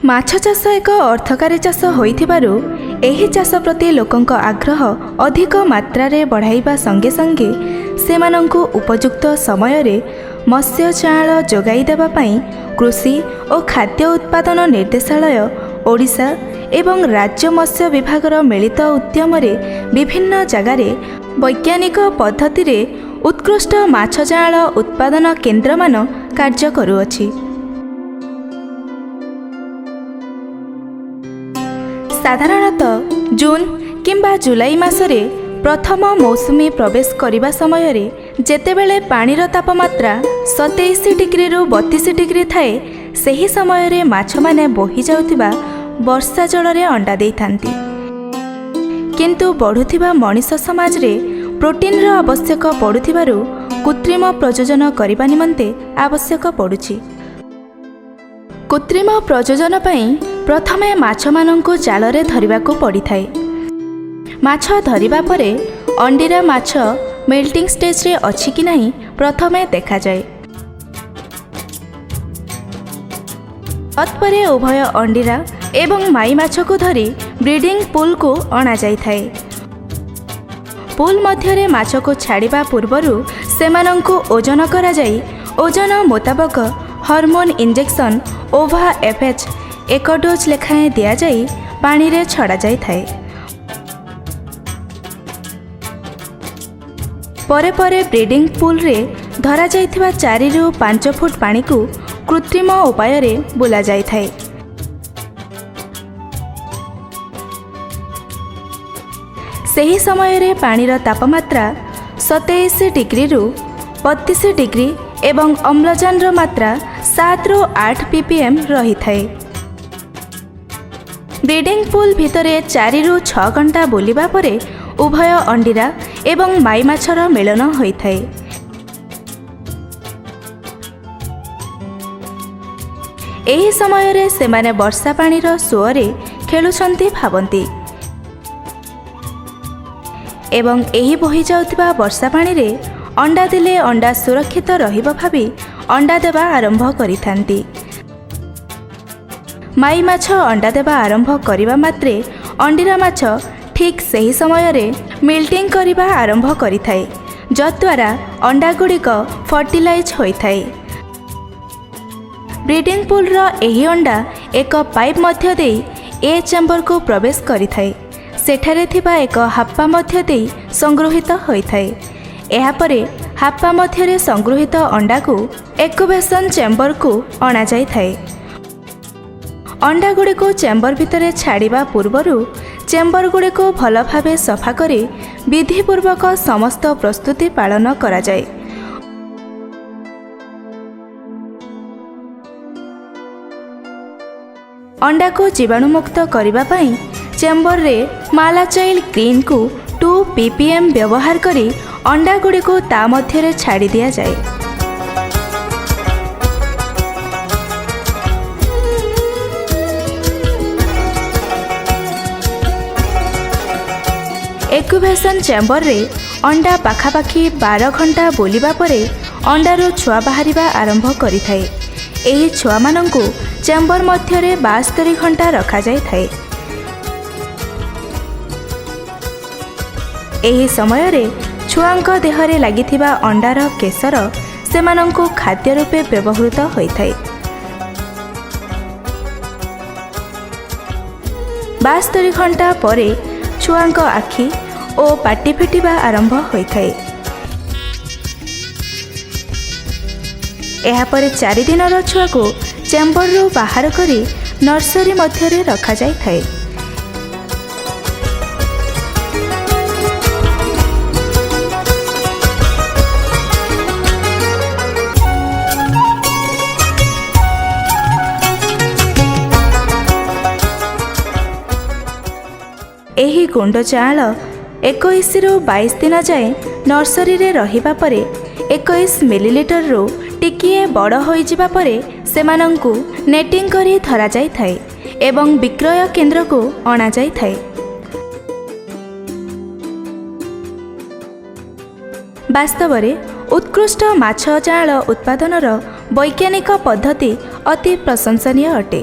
ମାଛ ଚାଷ ଏକ ଅର୍ଥକାରୀ ଚାଷ ହୋଇଥିବାରୁ ଏହି ଚାଷ ପ୍ରତି ଲୋକଙ୍କ ଆଗ୍ରହ ଅଧିକ ମାତ୍ରାରେ ବଢ଼ାଇବା ସଙ୍ଗେ ସଙ୍ଗେ ସେମାନଙ୍କୁ ଉପଯୁକ୍ତ ସମୟରେ ମତ୍ସ୍ୟ ଚାଆଁଳ ଯୋଗାଇ ଦେବା ପାଇଁ କୃଷି ଓ ଖାଦ୍ୟ ଉତ୍ପାଦନ ନିର୍ଦ୍ଦେଶାଳୟ, ଓଡ଼ିଶା ଏବଂ ରାଜ୍ୟ ମତ୍ସ୍ୟ ବିଭାଗର ମିଳିତ ଉଦ୍ୟମରେ ବିଭିନ୍ନ ଜାଗାରେ ବୈଜ୍ଞାନିକ ପଦ୍ଧତିରେ ଉତ୍କୃଷ୍ଟ ମାଛ ଯାଆଁଳ ଉତ୍ପାଦନ କେନ୍ଦ୍ରମାନ କାର୍ଯ୍ୟ କରୁଅଛି। ସାଧାରଣତଃ ଜୁନ୍ କିମ୍ବା ଜୁଲାଇ ମାସରେ ପ୍ରଥମ ମୌସୁମୀ ପ୍ରବେଶ କରିବା ସମୟରେ, ଯେତେବେଳେ ପାଣିର ତାପମାତ୍ରା 27 ଡିଗ୍ରୀରୁ 32 ଡିଗ୍ରୀ ଥାଏ, ସେହି ସମୟରେ ମାଛମାନେ ବୋହି ଯାଉଥିବା ବର୍ଷା ଜଳରେ ଅଣ୍ଡା ଦେଇଥାନ୍ତି। କିନ୍ତୁ ବଢ଼ୁଥିବା ମଣିଷ ସମାଜରେ ପ୍ରୋଟିନ୍ର ଆବଶ୍ୟକ ପଡ଼ୁଥିବାରୁ କୃତ୍ରିମ ପ୍ରଜନନ କରିବା ନିମନ୍ତେ ଆବଶ୍ୟକ ପଡ଼ୁଛି। କୃତ୍ରିମ ପ୍ରଜନନ ପାଇଁ ପ୍ରଥମେ ମାଛମାନଙ୍କୁ ଜାଲରେ ଧରିବାକୁ ପଡ଼ିଥାଏ। ମାଛ ଧରିବା ପରେ ଅଣ୍ଡିରା ମାଛ ମେଲ୍ଟିଂ ଷ୍ଟେଜ୍ରେ ଅଛି କି ନାହିଁ ପ୍ରଥମେ ଦେଖାଯାଏ। ତତ୍ପରେ ଉଭୟ ଅଣ୍ଡିରା ଏବଂ ମାଇ ମାଛକୁ ଧରି ବ୍ରିଡ଼ିଂ ପୁଲ୍କୁ ଅଣାଯାଇଥାଏ। ପୁଲ୍ ମଧ୍ୟରେ ମାଛକୁ ଛାଡ଼ିବା ପୂର୍ବରୁ ସେମାନଙ୍କୁ ଓଜନ କରାଯାଇ ଓଜନ ମୁତାବକ ହରମୋନ୍ ଇଞ୍ଜେକ୍ସନ୍ ଓଭା ଏଫ୍ଏଚ୍ ଏକ ଡୋଜ୍ ଲେଖାଏଁ ଦିଆଯାଇ ପାଣିରେ ଛଡ଼ାଯାଇଥାଏ। ପରେ ପରେ ବ୍ରିଡ଼ିଂ ପୁଲ୍ରେ ଧରାଯାଇଥିବା 4ରୁ 5 ଫୁଟ ପାଣିକୁ କୃତ୍ରିମ ଉପାୟରେ ବୁଲାଯାଇଥାଏ। ସେହି ସମୟରେ ପାଣିର ତାପମାତ୍ରା 27 ଡିଗ୍ରୀରୁ 32 ଡିଗ୍ରୀ ଏବଂ ଅମ୍ଳଜାନର ମାତ୍ରା 7ରୁ 8 ପିପିଏମ୍ ରହିଥାଏ। ବ୍ରିଡ଼ିଂ ପୁଲ୍ ଭିତରେ 4ରୁ 6 ଘଣ୍ଟା ବୁଲିବା ପରେ ଉଭୟ ଅଣ୍ଡିରା ଏବଂ ମାଇ ମାଛର ମିଳନ ହୋଇଥାଏ। ଏହି ସମୟରେ ସେମାନେ ବର୍ଷା ପାଣିର ସୁଅରେ ଖେଳୁଛନ୍ତି ଭାବନ୍ତି ଏବଂ ଏହି ବୋହି ଯାଉଥିବା ବର୍ଷା ପାଣିରେ ଅଣ୍ଡା ଦେଲେ ଅଣ୍ଡା ସୁରକ୍ଷିତ ରହିବ ଭାବି ଅଣ୍ଡା ଦେବା ଆରମ୍ଭ କରିଥାନ୍ତି। ମାଇ ମାଛ ଅଣ୍ଡା ଦେବା ଆରମ୍ଭ କରିବା ମାତ୍ରେ ଅଣ୍ଡିରା ମାଛ ଠିକ୍ ସେହି ସମୟରେ ମିଲ୍ଟିଂ କରିବା ଆରମ୍ଭ କରିଥାଏ, ଯଦ୍ୱାରା ଅଣ୍ଡାଗୁଡ଼ିକ ଫର୍ଟିଲାଇଜ୍ ହୋଇଥାଏ। ବ୍ରିଡ଼ିଂ ପୁଲ୍ର ଏହି ଅଣ୍ଡା ଏକ ପାଇପ୍ ମଧ୍ୟ ଦେଇ ଏ ଚେମ୍ବରକୁ ପ୍ରବେଶ କରିଥାଏ। ସେଠାରେ ଥିବା ଏକ ହାପ୍ପା ମଧ୍ୟ ଦେଇ ସଂଗୃହୀତ ହୋଇଥାଏ। ଏହାପରେ ହାପ୍ପା ମଧ୍ୟରେ ସଂଗୃହୀତ ଅଣ୍ଡାକୁ ଏକ୍ୟୁବେସନ୍ ଚେମ୍ବରକୁ ଅଣାଯାଇଥାଏ। ଅଣ୍ଡାଗୁଡ଼ିକୁ ଚେମ୍ବର ଭିତରେ ଛାଡ଼ିବା ପୂର୍ବରୁ ଚେମ୍ବରଗୁଡ଼ିକୁ ଭଲ ଭାବେ ସଫା କରି ବିଧିପୂର୍ବକ ସମସ୍ତ ପ୍ରସ୍ତୁତି ପାଳନ କରାଯାଏ। ଅଣ୍ଡାକୁ ଜୀବାଣୁମୁକ୍ତ କରିବା ପାଇଁ ଚେମ୍ବରରେ ମାଲାଚାଇଲ୍ ଗ୍ରୀନ୍କୁ 2 ପିପିଏମ୍ ବ୍ୟବହାର କରି ଅଣ୍ଡାଗୁଡ଼ିକୁ ତା ମଧ୍ୟରେ ଛାଡ଼ି ଦିଆଯାଏ। ଏକ୍ୟୁବେସନ୍ ଚେମ୍ବରରେ ଅଣ୍ଡା ପାଖାପାଖି 12 ଘଣ୍ଟା ବୁଲିବା ପରେ ଅଣ୍ଡାରୁ ଛୁଆ ବାହାରିବା ଆରମ୍ଭ କରିଥାଏ। ଏହି ଛୁଆମାନଙ୍କୁ ଚେମ୍ବର ମଧ୍ୟରେ 72 ଘଣ୍ଟା ରଖାଯାଇଥାଏ। ଏହି ସମୟରେ ଛୁଆଙ୍କ ଦେହରେ ଲାଗିଥିବା ଅଣ୍ଡାର କେଶର ସେମାନଙ୍କୁ ଖାଦ୍ୟ ରୂପେ ବ୍ୟବହୃତ ହୋଇଥାଏ। 72 ଘଣ୍ଟା ପରେ ଛୁଆଙ୍କ ଆଖି ଓ ପାଟି ଫିଟିବା ଆରମ୍ଭ ହୋଇଥାଏ। ଏହାପରେ 4 ଦିନର ଛୁଆକୁ ଚେମ୍ବରରୁ ବାହାର କରି ନର୍ସରୀ ମଧ୍ୟରେ ରଖାଯାଇଥାଏ। ଏହି ଗୁଣ୍ଡ ଯାଆଁଳ 21ରୁ 22 ଦିନ ଯାଏଁ ନର୍ସରୀରେ ରହିବା ପରେ 21 ମିଲିଲିଟରରୁ ଟିକିଏ ବଡ଼ ହୋଇଯିବା ପରେ ସେମାନଙ୍କୁ ନେଟିଂ କରି ଧରାଯାଇଥାଏ ଏବଂ ବିକ୍ରୟ କେନ୍ଦ୍ରକୁ ଅଣାଯାଇଥାଏ। ବାସ୍ତବରେ ଉତ୍କୃଷ୍ଟ ମାଛ ଯାଆଁଳ ଉତ୍ପାଦନର ବୈଜ୍ଞାନିକ ପଦ୍ଧତି ଅତି ପ୍ରଶଂସନୀୟ ଅଟେ।